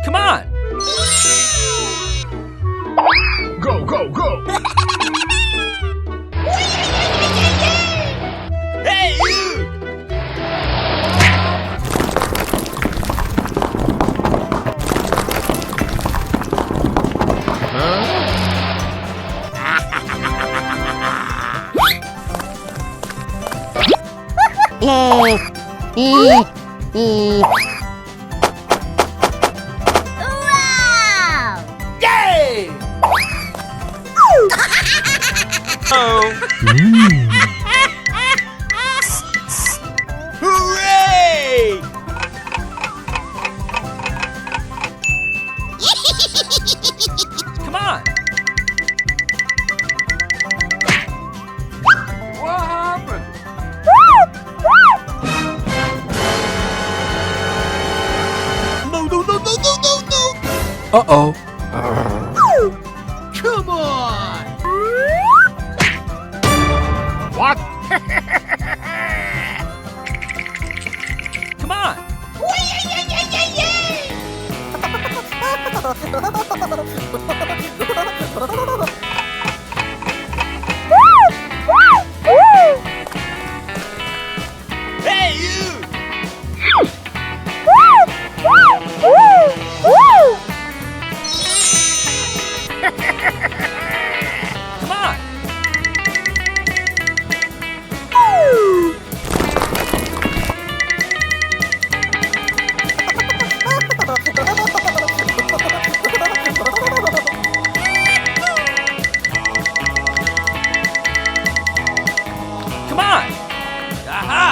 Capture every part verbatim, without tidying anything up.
Come on! Go, go, go! Hey, you! Wow! Yay! Oh. Hooray! Come on! What happened? No, no, no, no, no, no, no! Uh-oh. Come on! What? Come on! Hey, you! Come on! Come on! Aha!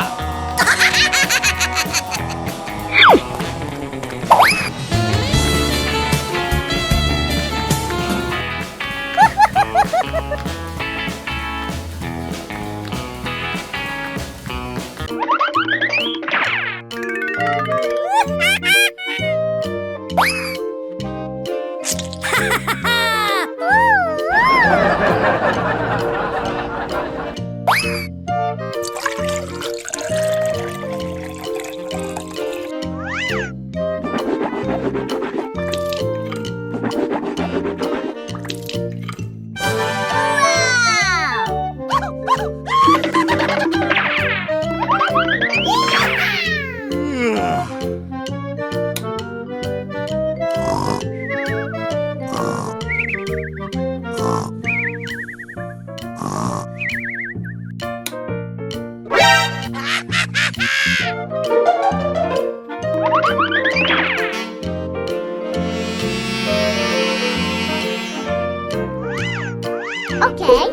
Okay.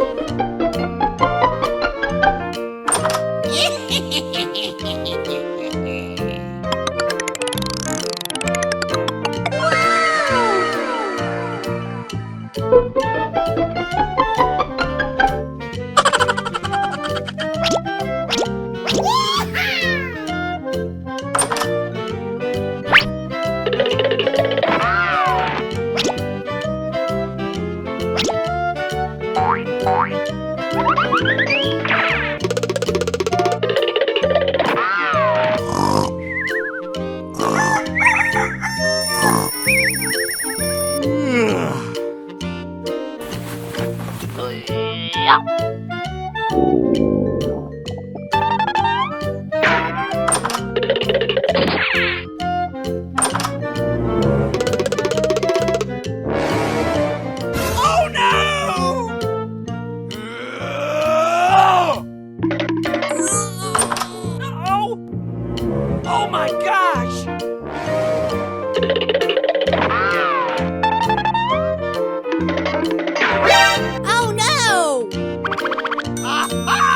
Oh, no! Oh! Oh my gosh! Oh no! Aha!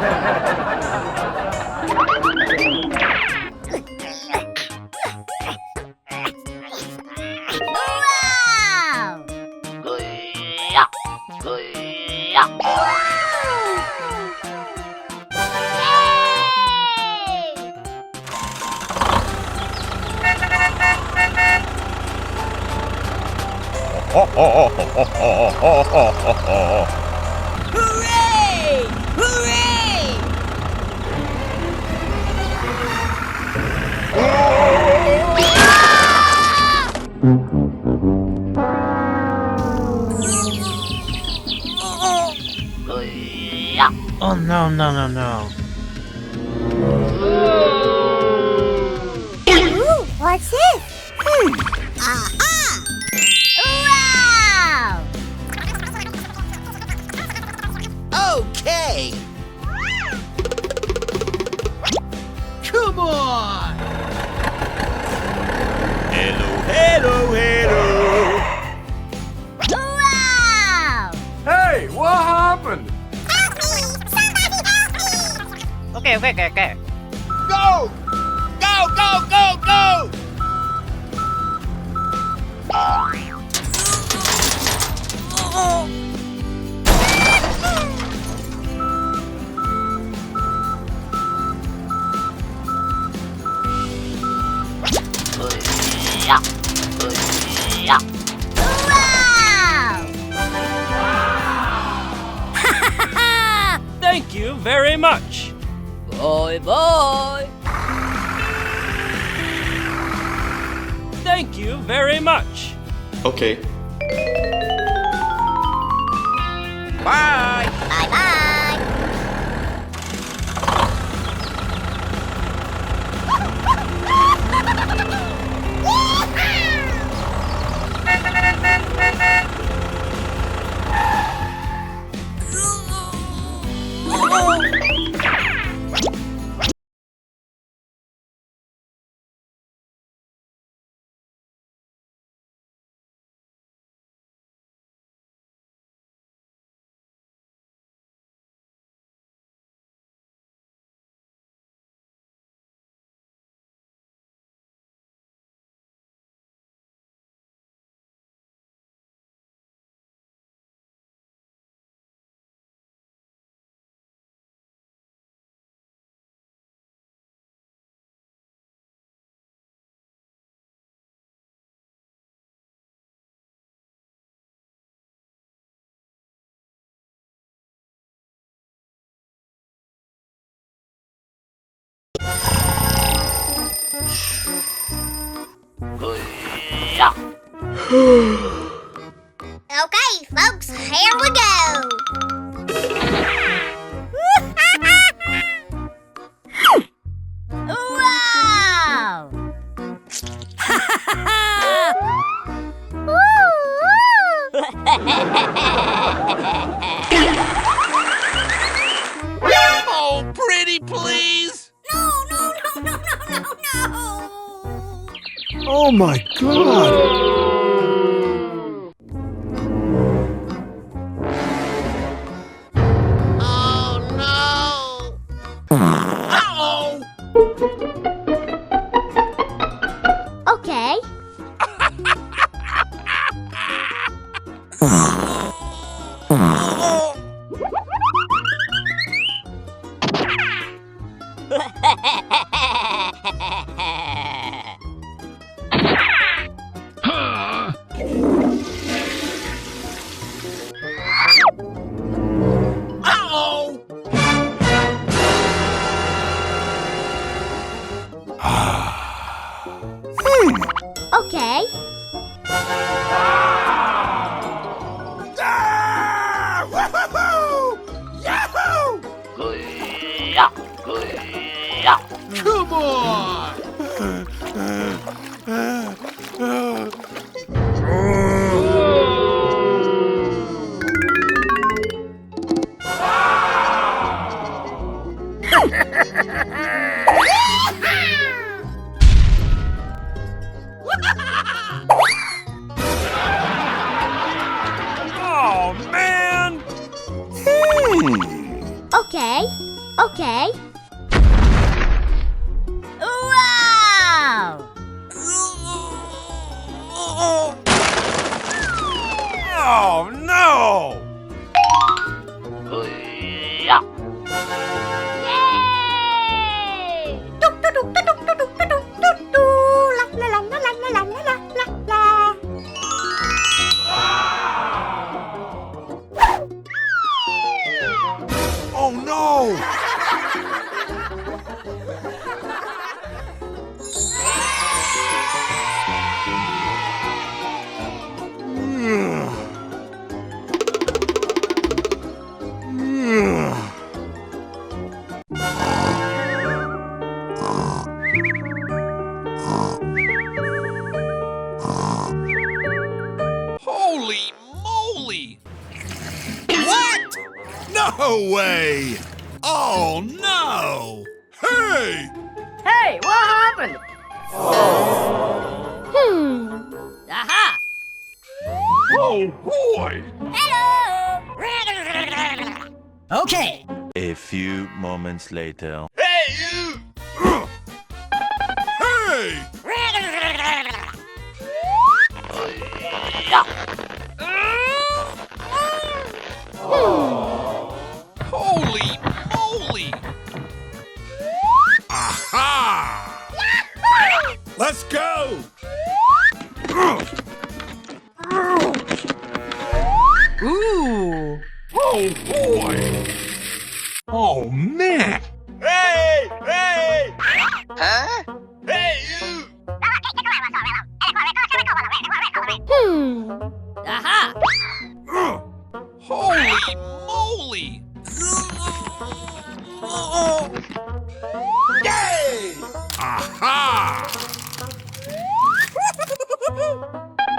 Wow! Yay! Hooray! Hooray! Oh, no, no, no, no. Ooh, what's this? Hmm. Aha! Wow! Okay. Come on! Hello, hello, hello! Wow! Hey, what happened? Help me! Somebody help me! Okay, okay, okay, okay. Go! Go, go, go, go! Wow! Thank you very much. Bye bye. Thank you very much. Okay. Bye. Bye bye. Okay, folks, here we go. Wow! Oh, pretty please! No, no, no. Oh my God! Oh no! Uh-oh! Okay. Uh-oh! Hmm. Okay. Ah! Woohoo! Yahoo! Come on! Oh, man! Hmm. Okay. Okay. Wow! Oh no! Yay! Oh no! Holy moly! What? No way! Oh no! Hey! Hey, what happened? Hmm. Aha! Oh boy! Hello! Okay. A few moments later. Hey, you! Hey! Holy moly! Aha! Let's go! Ooh. Oh boy! Oh man! Hey! Hey! Huh? Hey, you! Hmm. Aha! Holy moly! Yay! Aha!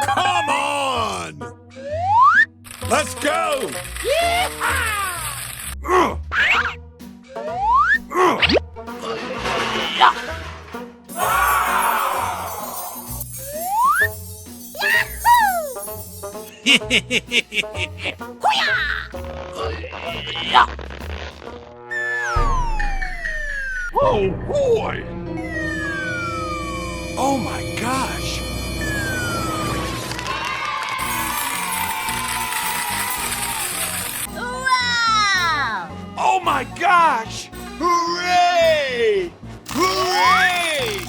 Come on! Let's go! Yeehaw! Oh boy! Oh my gosh! Wow! Oh my gosh! Hooray! Hooray!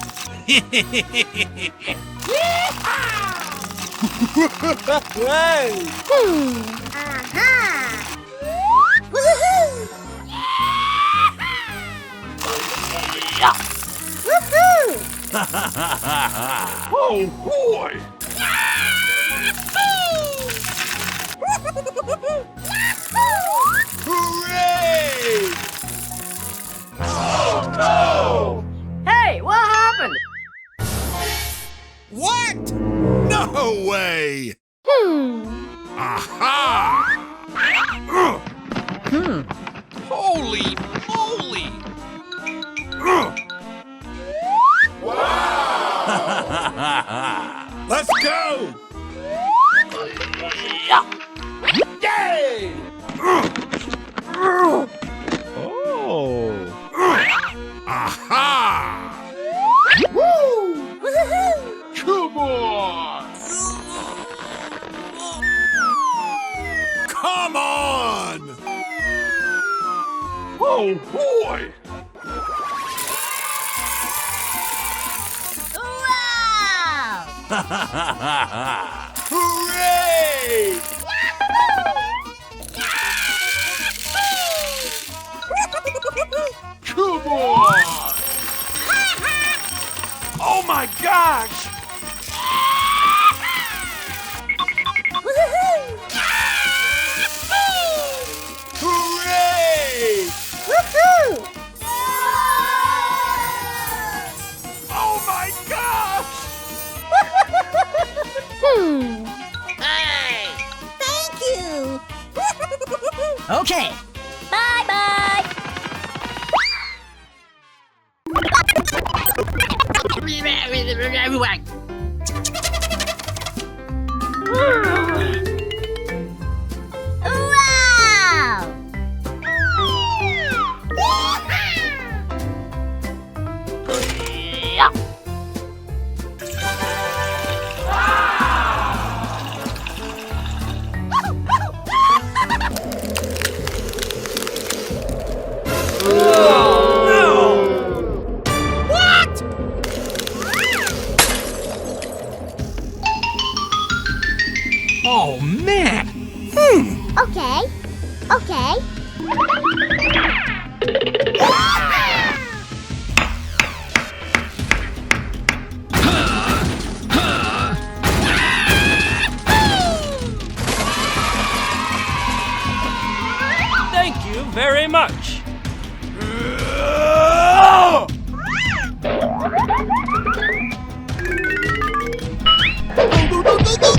Yeehaw! Hey! Hmm. Aha! Woohoo! Woohoo! Oh boy! Hooray! Oh no! Hey, what happened? What? No way! Hmm. Aha! Hmm. Holy moly! Wow! Let's go! Yay! Oh! Aha! Woo! Woohoo! Come on! Come on! Oh boy! Wow! Hooray! Come on! Oh my gosh! Woohoo! Hooray! Woohoo! Oh my gosh! Hmm. Hey! Thank you! Okay. Bye-bye! Wow!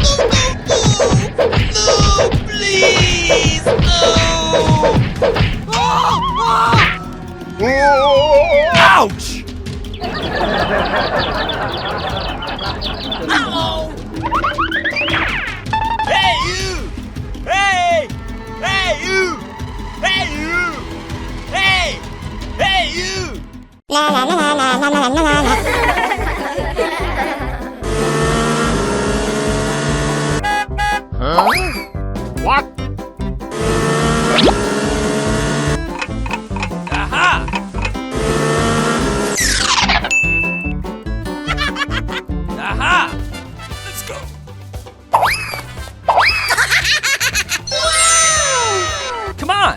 No, no, no, no! No, please, no! Ah! Ah! Ouch! Ow! Hey, you! Hey! Hey, you! Hey, you! Hey! Hey, you! Huh? What? Aha! Aha! Let's go! Come on!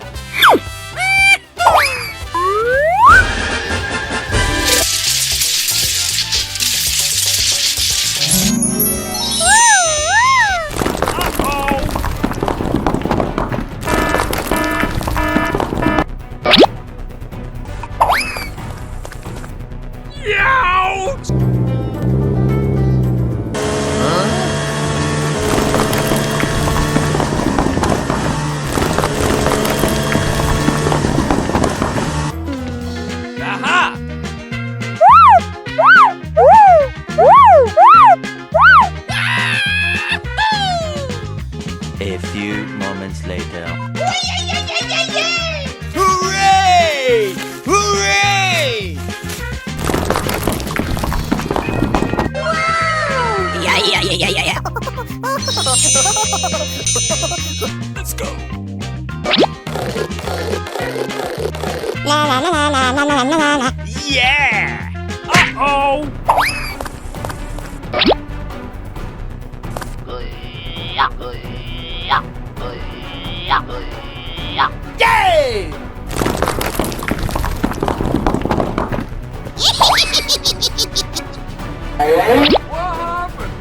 Aha! A few moments later. Hooray! Hooray! Yeah, yeah, yeah, yeah, yeah, yeah. Let's go. Yeah! Uh-oh! Yay! What happened?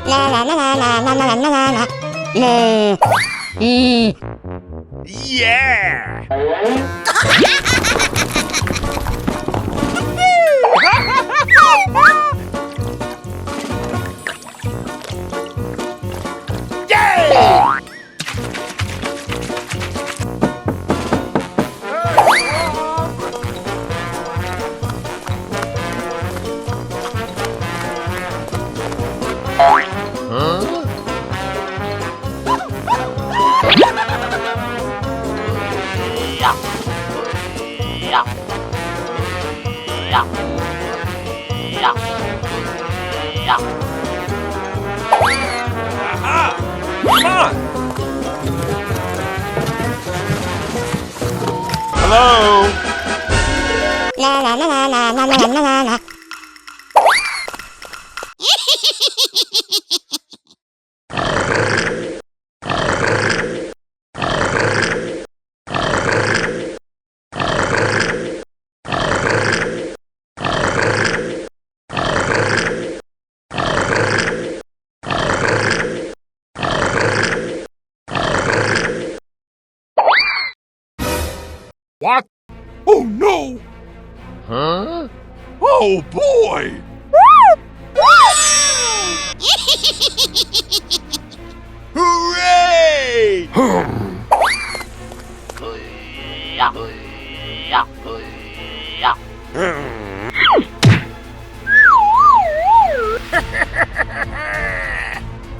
No, no, no, no, no, no, no, no! No! Yeah! Aha! Come on! Hello? What? Oh no! Huh? Oh boy! Hooray!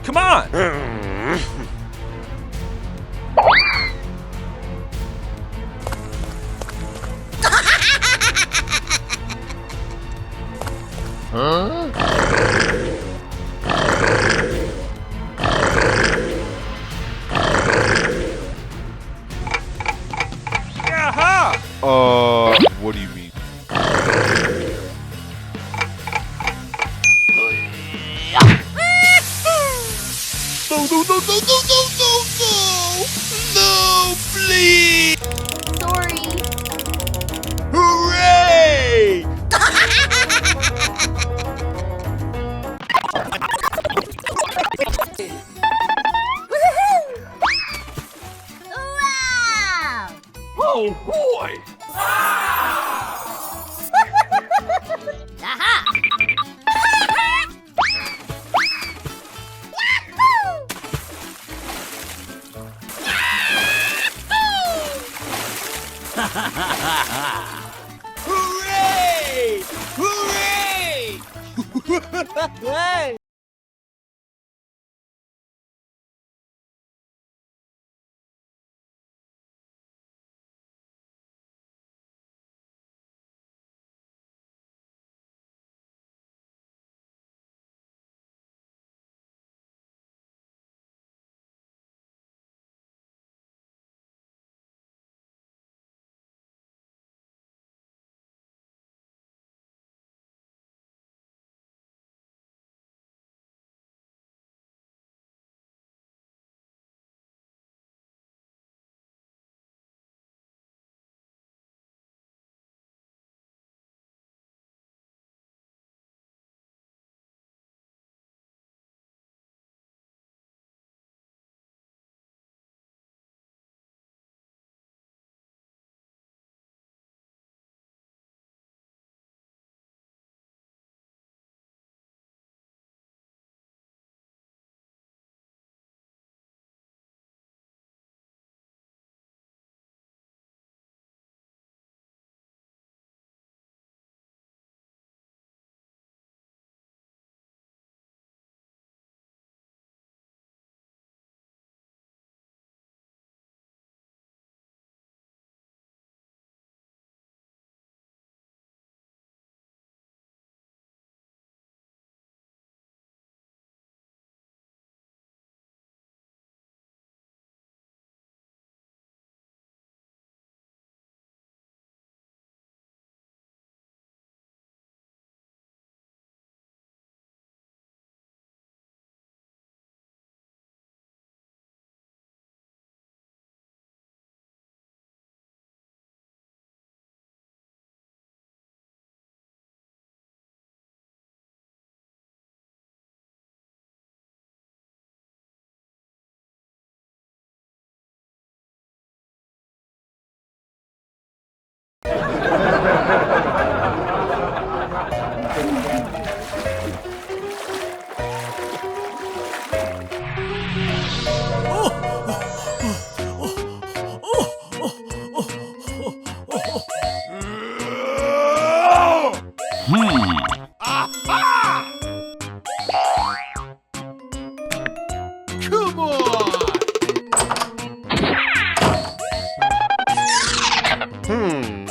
Come on! Huh? Aha! Uh, what do you mean? No, no, no, no, no, no, no, no! No, please! Sorry. Hooray! Woohoo! Wow! Oh, boy! Aha! Yahoo! Hooray! Hooray! Hmm. Aha! Come on! Hmm.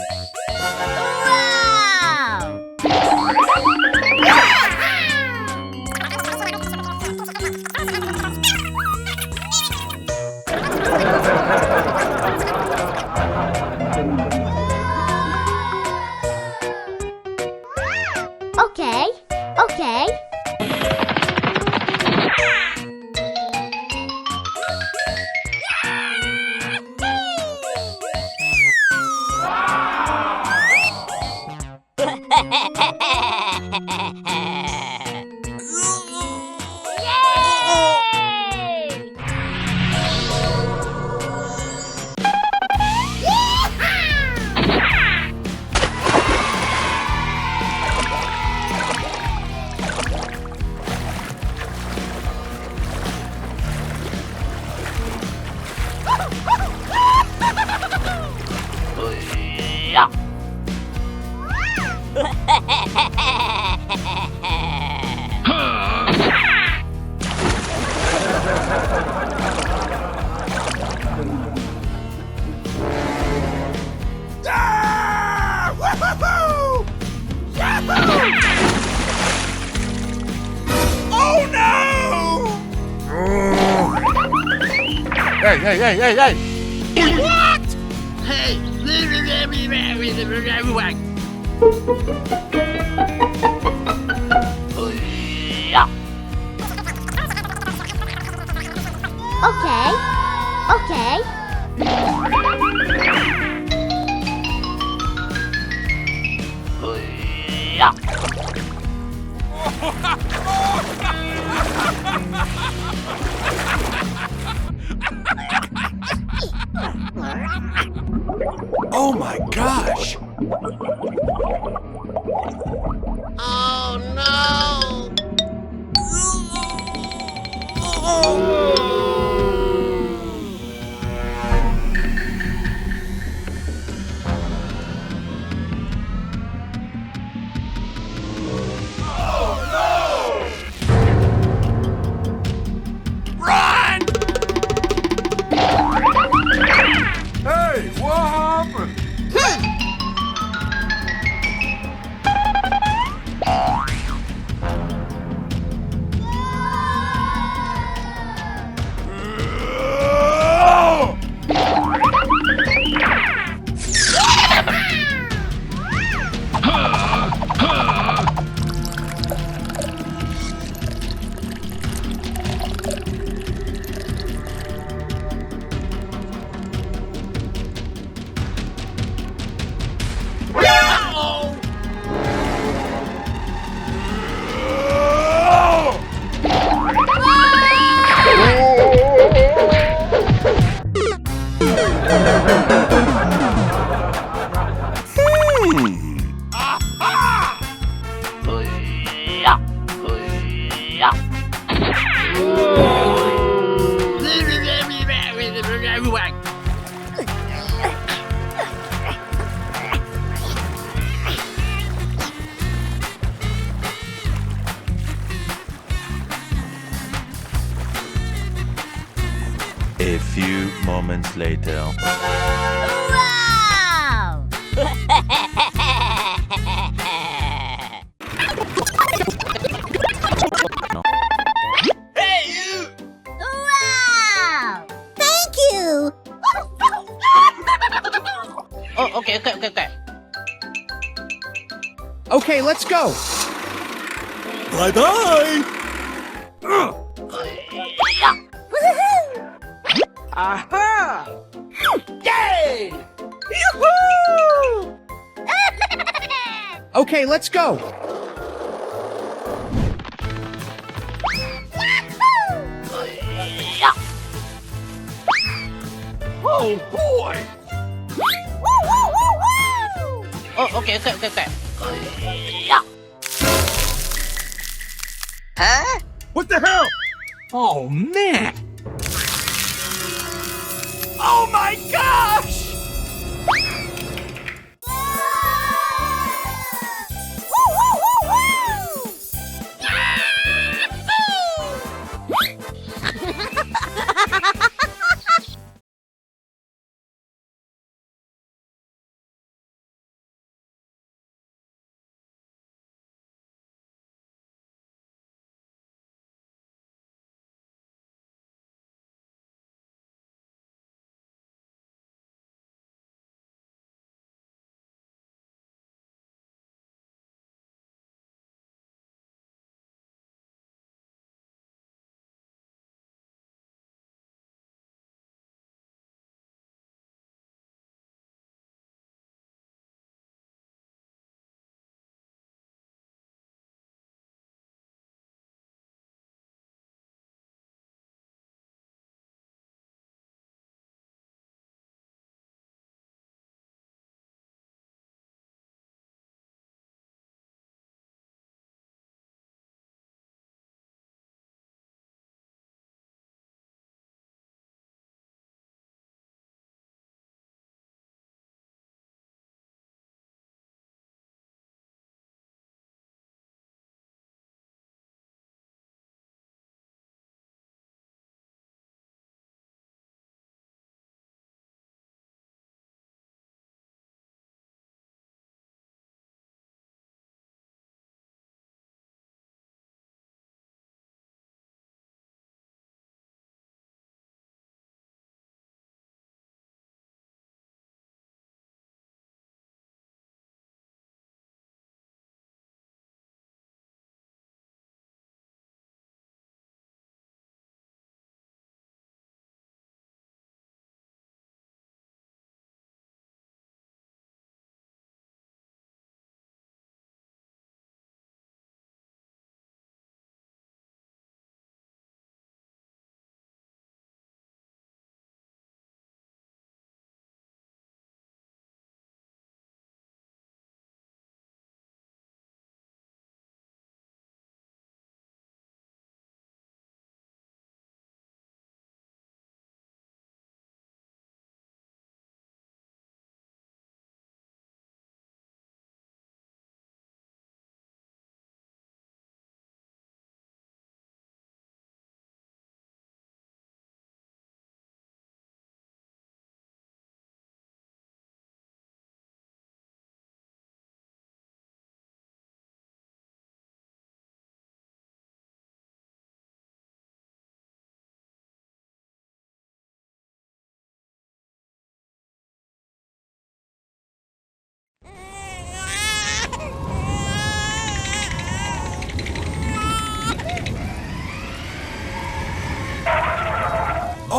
Okei, okei. Ah! Woohoo! Yahoo! Oh no! Hey, hey, hey, hey, hey! What? Hey! Okei, okei. Oh my gosh! Oh no! Run! Hey, what happened? A few moments later. Wow! Hey, you! Wow! Thank you! Oh, okay, okay, okay, okay. Okay, let's go. Bye-bye. Aha! Yay! Yoo-hoo! Okay, let's go. Oh, boy! Oh, okay, okay, okay, okay. Huh? What the hell? Oh, man! Oh my gosh!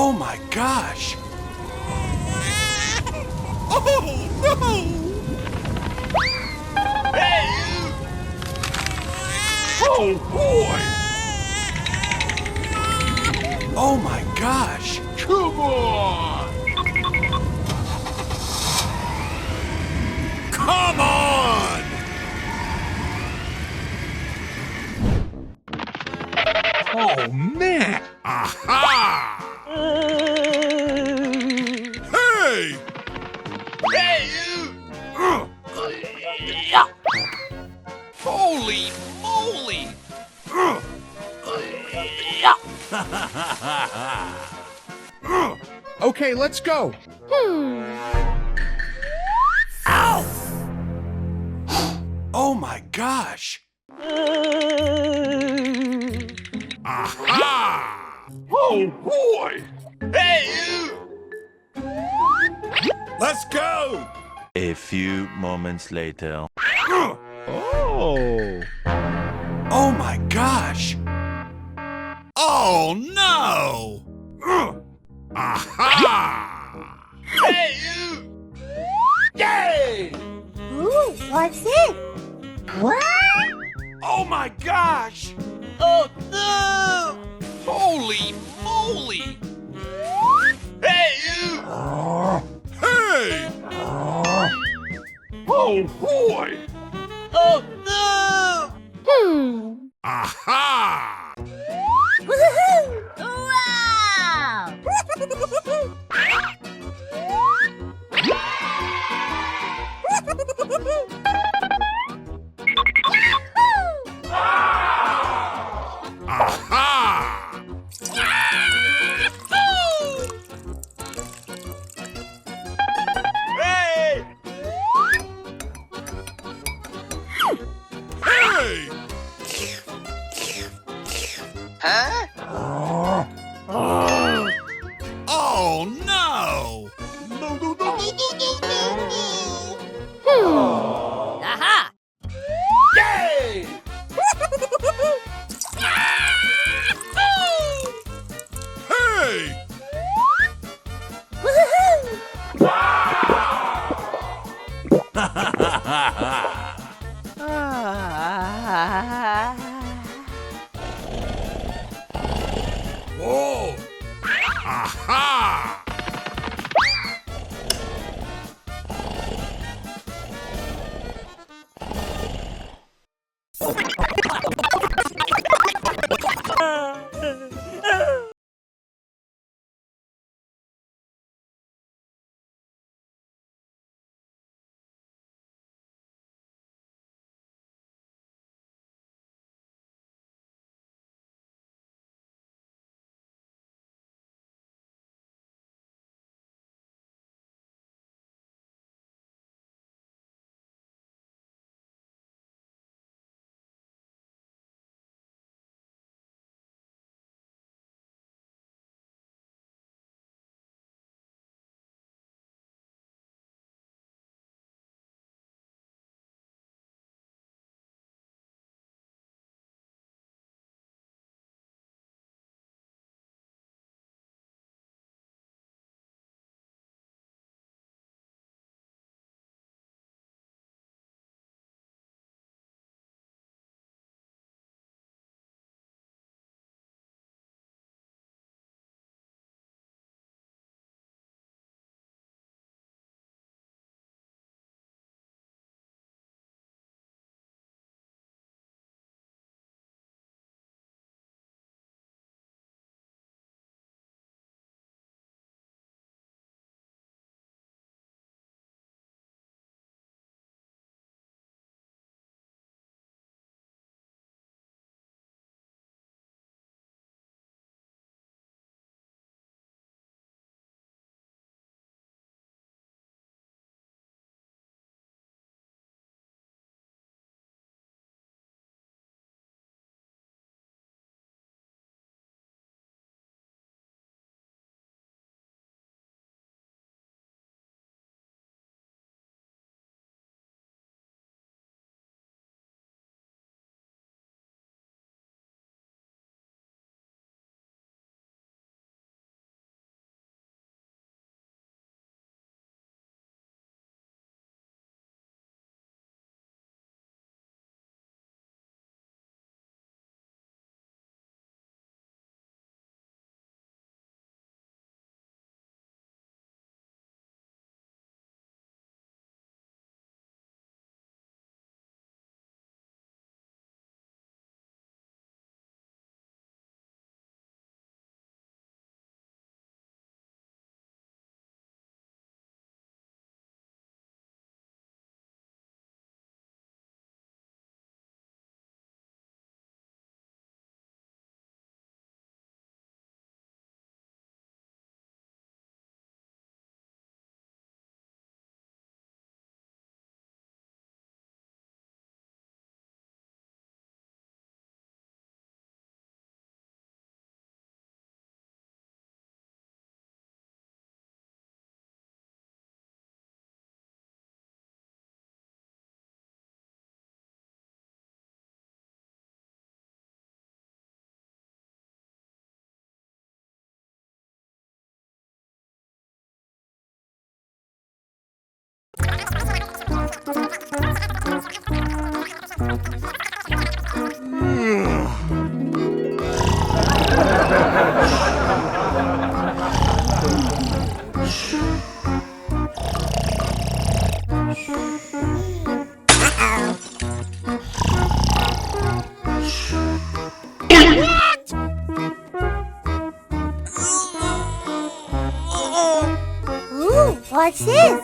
Oh my gosh! Oh no! Hey! Oh boy! Oh my gosh! Come on! Come on! Oh man! Aha! Hey! Hey! Holy moly! Okay, let's go. Hmm. Ow! Oh my gosh! Aha! Oh boy! Hey, you! Let's go! A few moments later. Oh! Oh my gosh! Oh no! Aha! Hey, you! Yay! Ooh, what's it? What? Oh my gosh! Oh no! Holy moly! Hey, you! Hey! Oh boy! Oh no! Hmm. Aha! Woohoo! Wow! Aha! Hey! Hey! Huh? Oh no! No, no, no, no, no, no, no, no! Hmm. Aha! Yay! Hey! Woohoo! Whoa! Aha! What's this?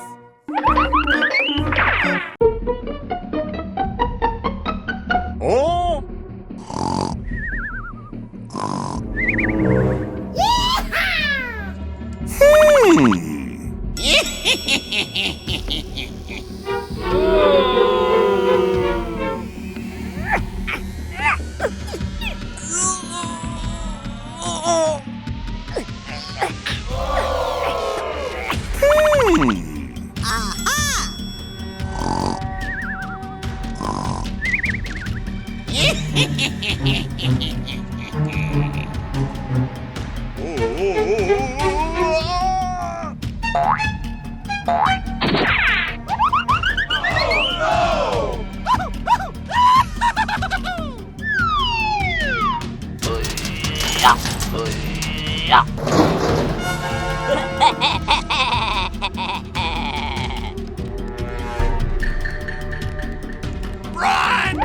Oh? Hmm. Hmm. Aha! Run!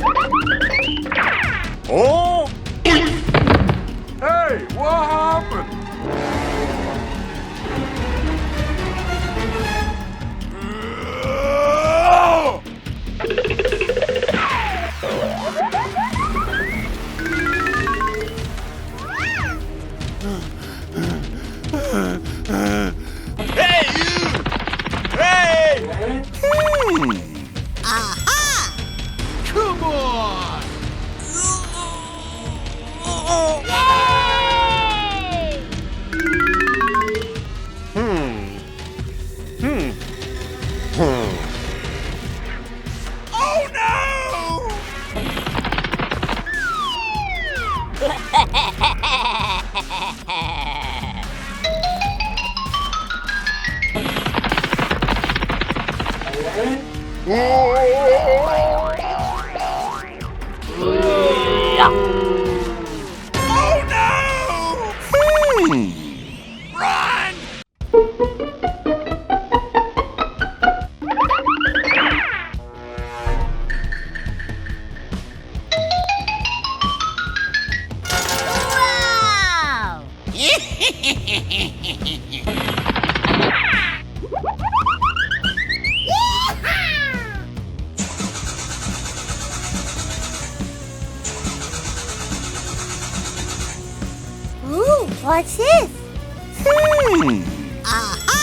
Oh? Hey, what happened? Hey, you! Hey! Hmm. Aha! Come on! Yay! Hmm. Hmm. Hmm. Oh no! Oh no! Hmm. Run! Wow! Ooh, what's this? Hmm. Aha!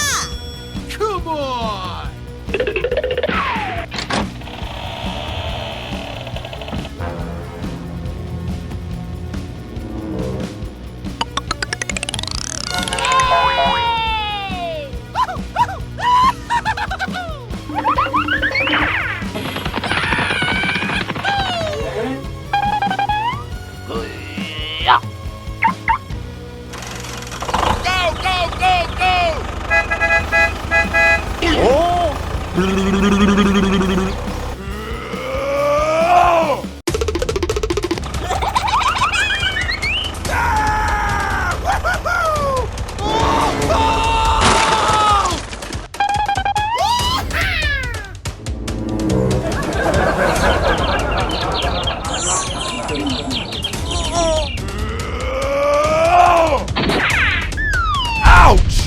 Come on! Go, go, go, go! Oh! Ouch!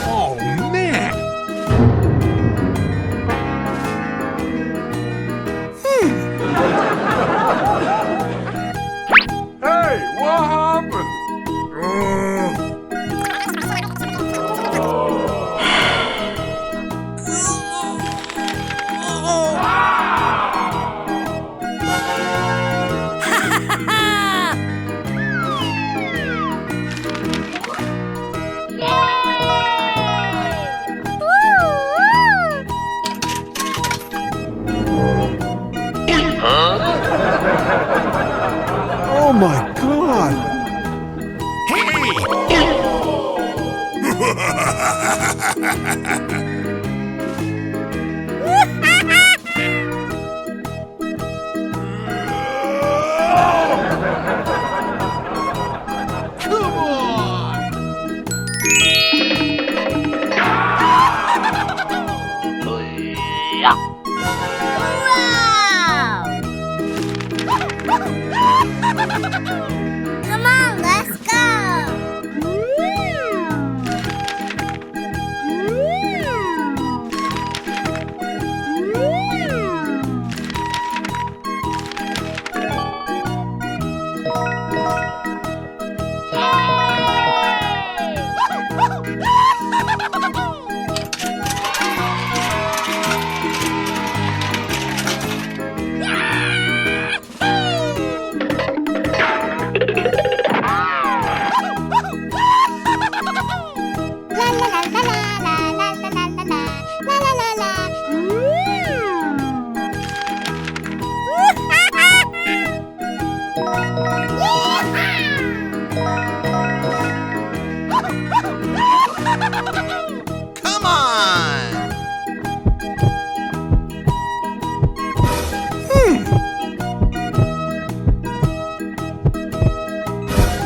Oh, man! Hmm. Hey, what happened? Oh my God! Come on! Wow! Come on, let's go! Come on! Hmm.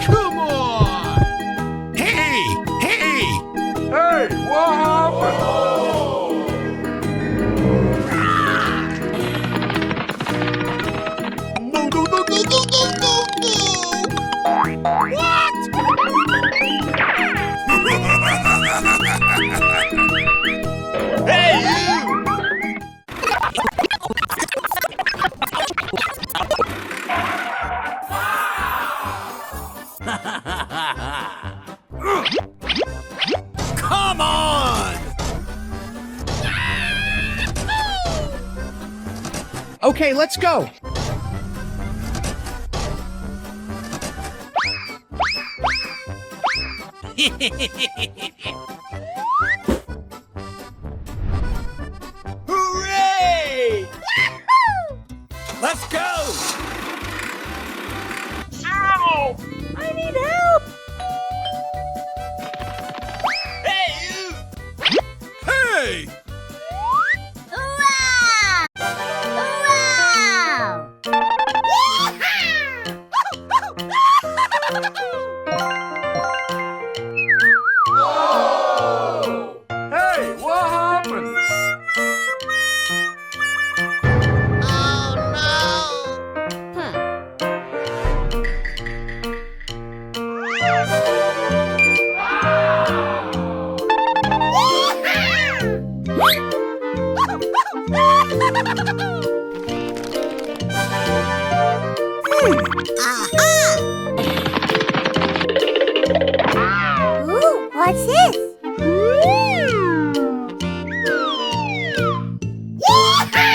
Come on! Hey! Hey! Hey, what happened? No, no, no, no. What? Hey, you! Come on! Okay, let's go! Hooray! Yahoo! Let's go! Ow! I need help! Hey, you! Hey! Hurrah! Hurrah! Yeehaw! Hey, what happened? Oh, no! Hmm. Hmm. Aha! Ooh, what's this? Mm. Yeehaw!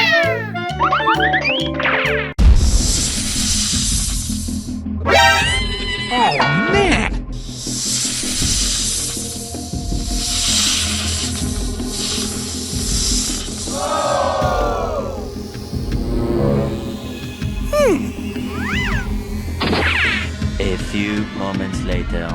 Oh, man! Hmm. A few moments later.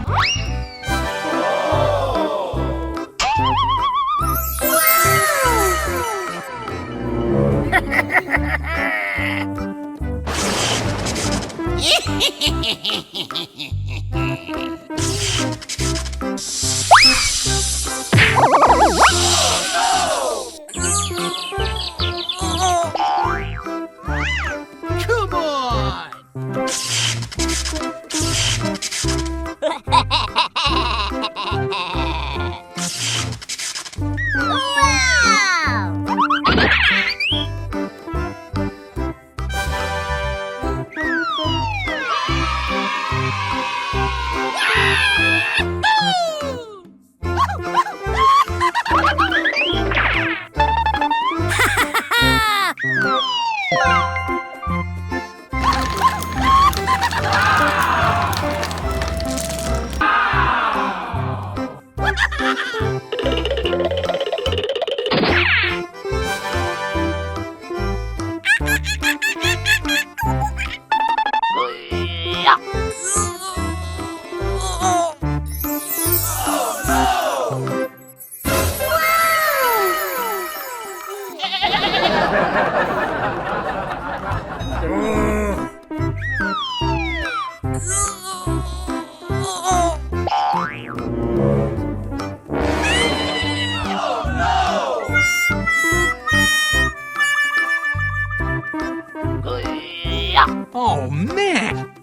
Oh, man!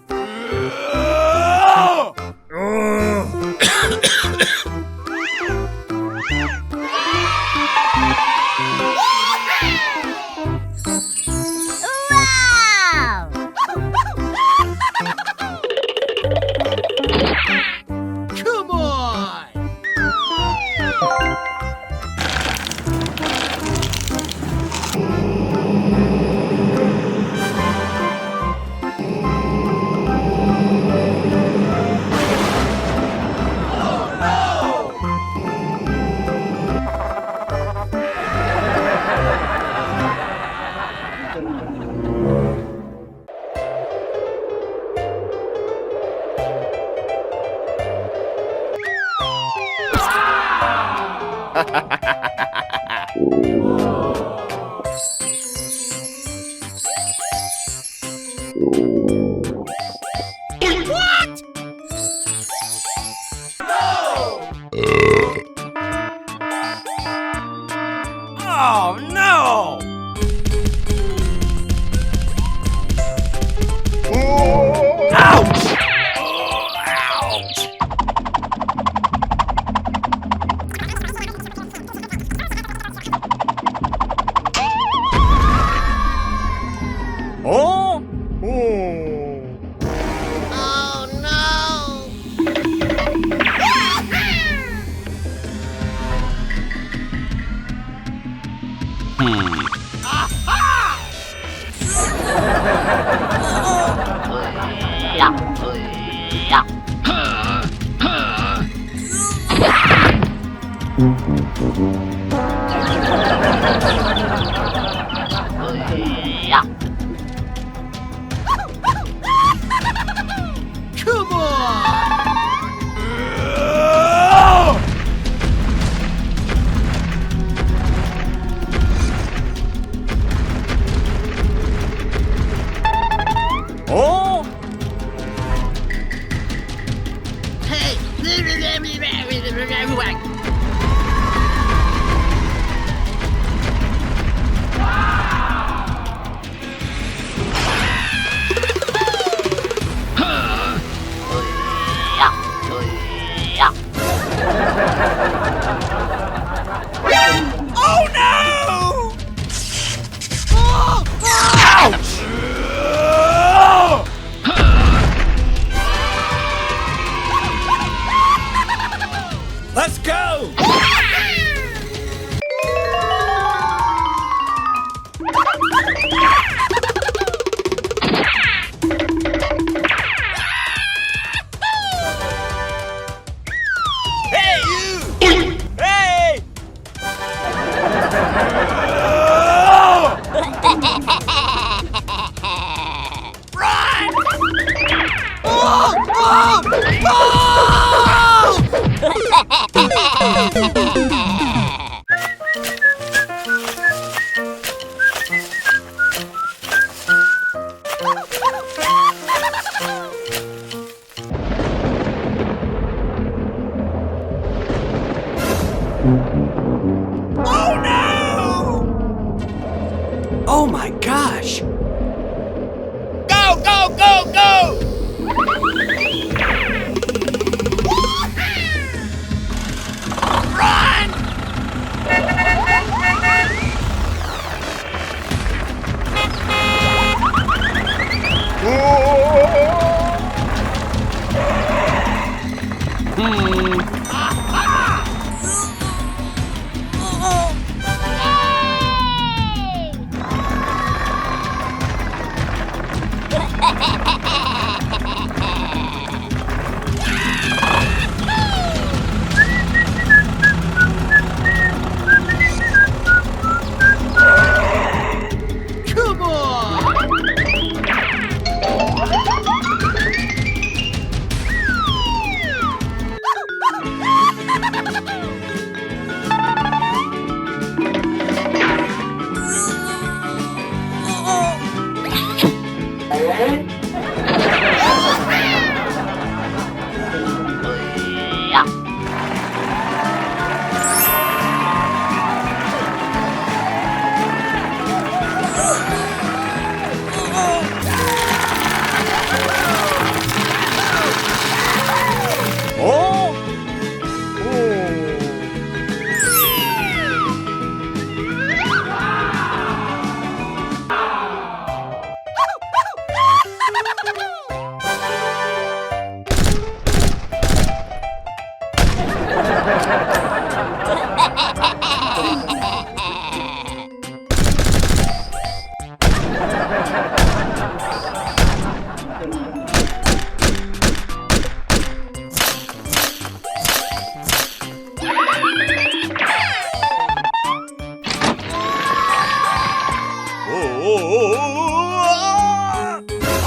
Wow! Come on! What? Oh, no! Ouch! Ouch! Oh? Oh. Oh, no! Hmm. Come on! Oh! Hey! Oh, no! Ouch! Let's go! Hey, you! Hey! Run! Oh! Oh! Oh! Come on!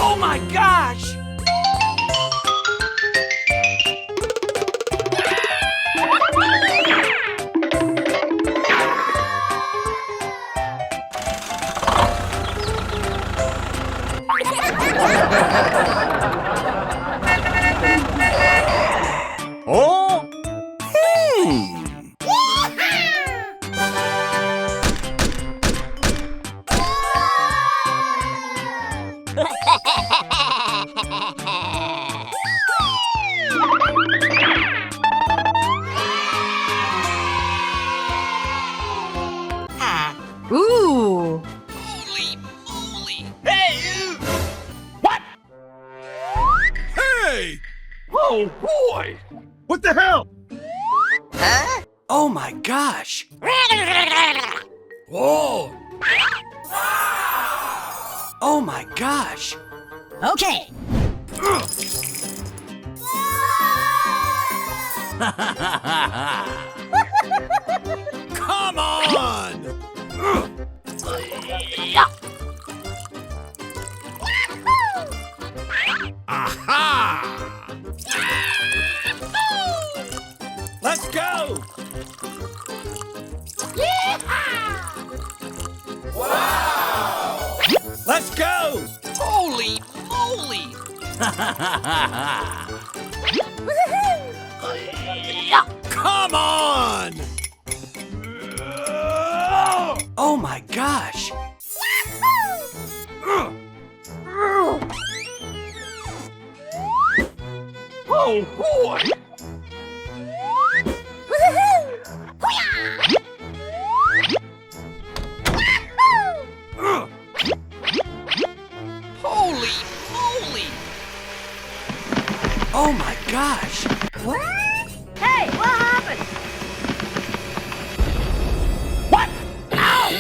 Oh my gosh! Oh? Hmm. Ooh. Holy moly! Hey! What? Hey! Oh, boy! What the hell? Huh? Oh my gosh! Whoa! Oh my gosh! Okay. Come on! Aha! Let's go! Yeehaw! Wow! Let's go! Holy moly! Woohoo! Come on! Oh my gosh! Yahoo! Oh, boy! Woohoo! Hoo-yah! Yahoo! Holy moly! Oh my gosh! What? Hey, what happened? What? Ow!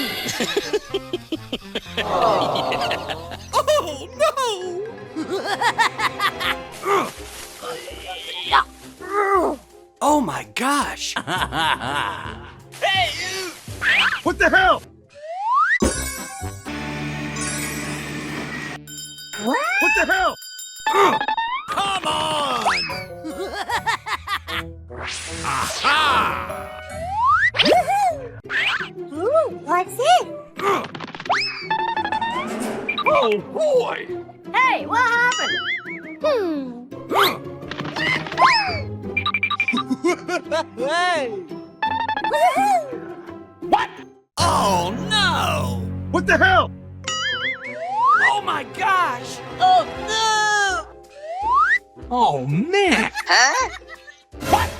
Oh, no! Oh my gosh! Hey, you! What the hell? What? What the hell? Come on! Aha! Ooh, what's it? Oh, boy! Hey, what happened? Hmm. Hey! Woohoo! What? Oh, no! What the hell? Oh, my gosh! Oh, no! Oh, man! Huh? What?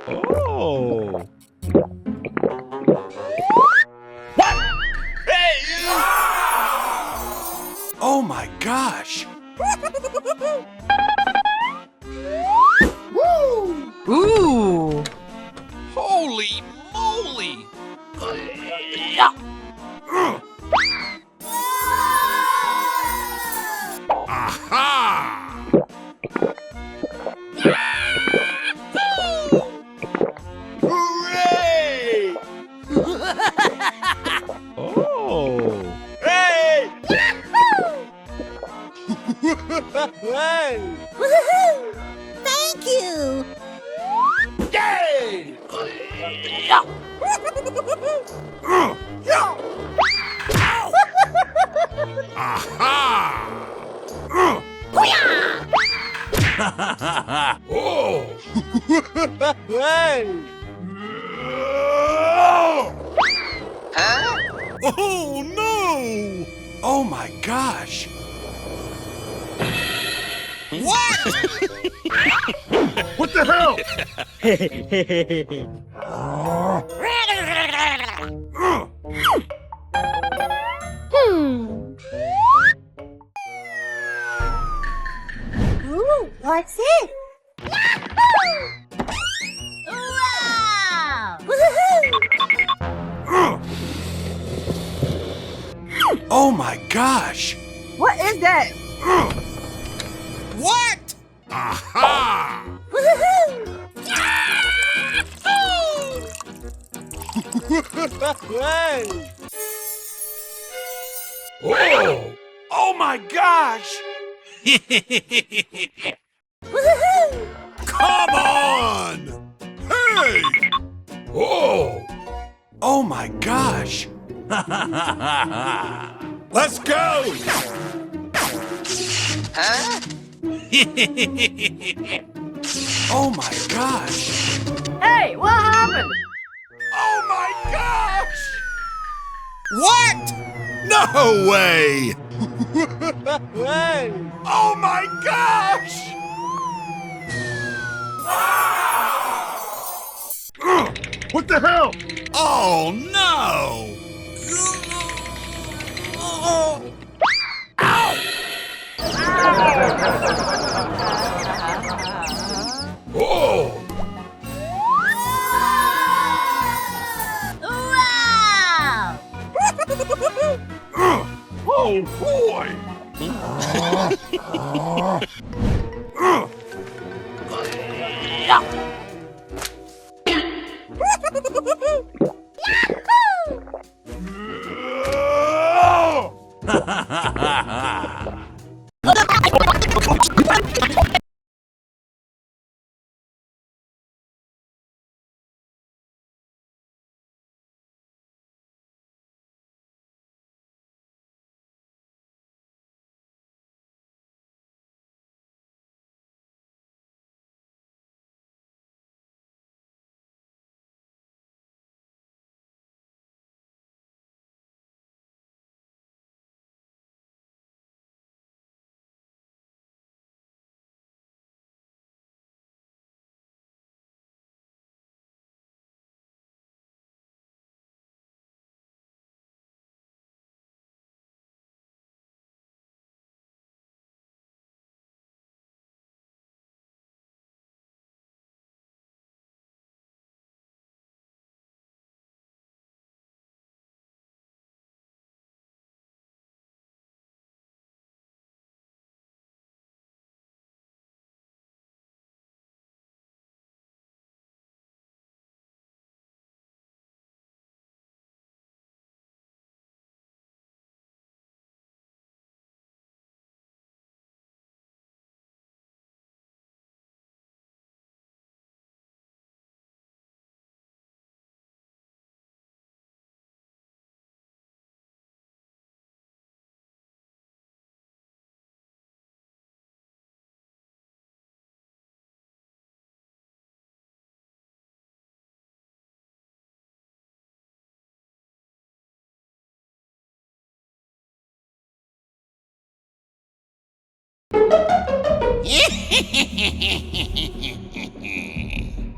Oh. What? Hey! Oh my gosh! Woo! Ooh! Holy moly! Aha! Hooray! Oh! Hey! Hey! Woohoo! Thank you! Yay! Aha! Hoo-yah! Oh! Hey! Huh? Oh, no! Oh, my gosh! What? What the hell? Hmm. Ooh, what's it? Yahoo! Wow! Woohoo! Oh my gosh! What is that? What? Aha! Woohoo! Yahoo! Hey! Oh! Oh my gosh! Woohoo! Come on! Hey! Oh! Oh my gosh! Let's go! Huh? Oh my gosh! Hey, what happened? Oh my gosh! What? No way! Hey! Oh my gosh! Wow! Ugh, what the hell? Oh no! Ow! Oh! Wow! Oh, boy!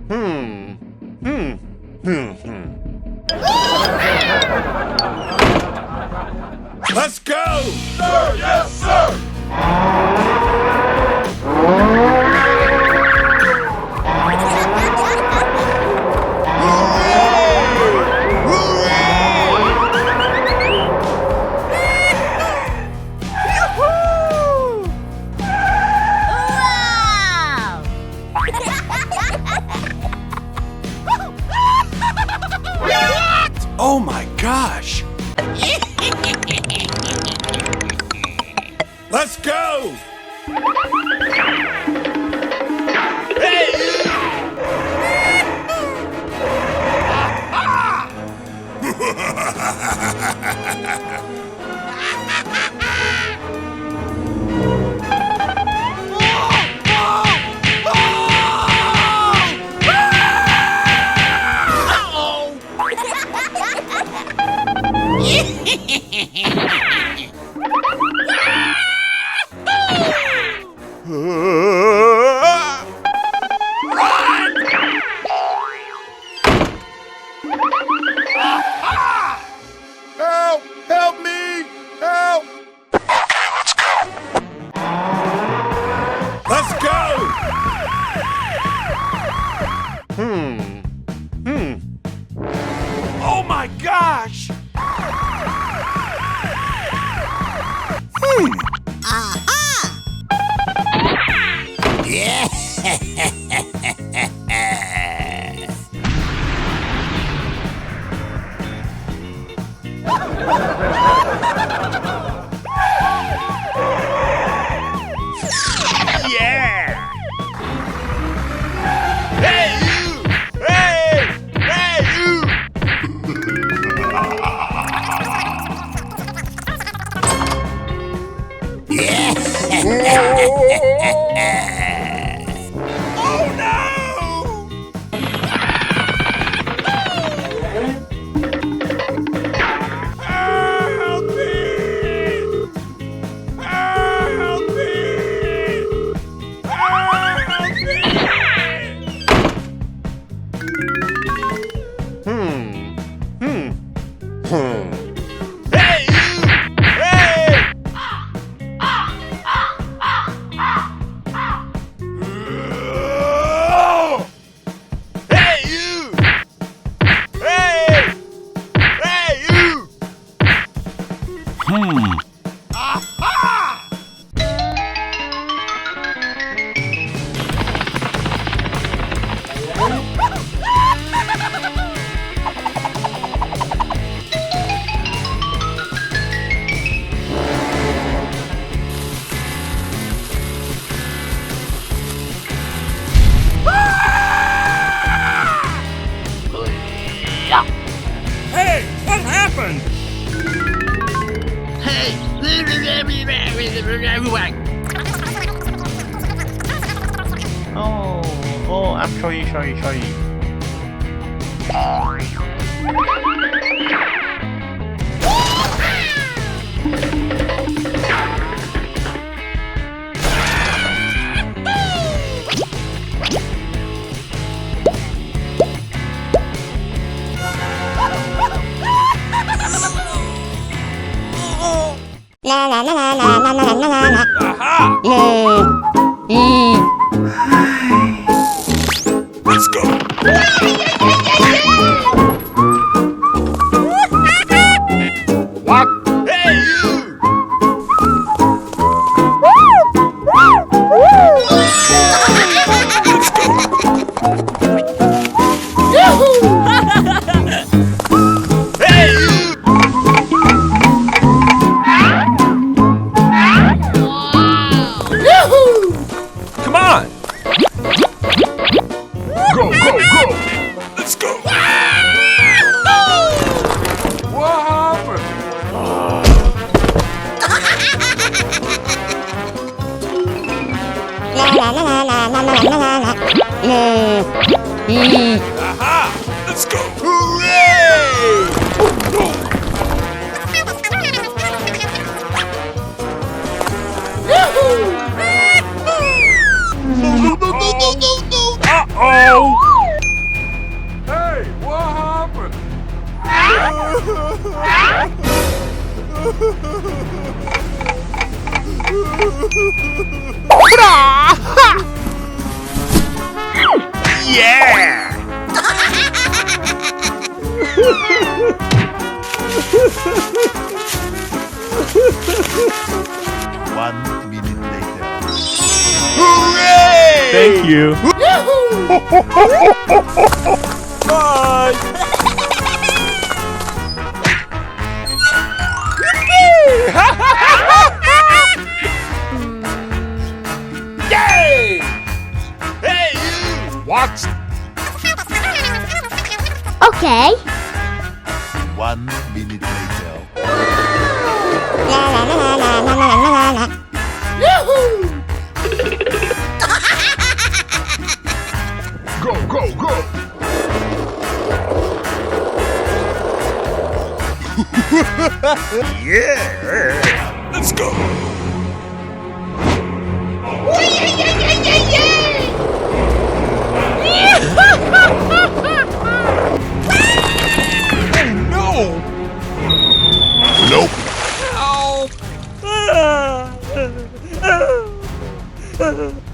Hmm. Hmm. Hmm. Hmm. Let's go! Sir, yes, sir! Yoo-hoo! Wow! Oh my gosh! Let's go! Hey, you! Help! Help me! Help! Let's go! Hmm. Hmm. Oh my gosh! Hmm. Aha! Yeah! Yeah! Hey, you! Hey! Hey, you! Oh, no! Help me! Help me! Help me! Hmm. Hmm. Hmm. Hey, you! Hey! Hey, you! Hey! Hey, you! Hmm. Aha! Hey, what happened? Hey! Oh, oh, I'm sorry, sorry, sorry. Aha! Mm. Mm. Let's go. What? Hey, you! Hey, you! Come on! Go, go, go! Let's go! What happened? Aha! Let's go! Hooray! Uh-oh! Yeah! One minute later. Hooray! Thank you. Yahoo! Bye! Yay! Hey, you! What? Okay. One minute later. Yahoo! Go, go, go! Yeah! Let's go! Oh, no! Nope. Help!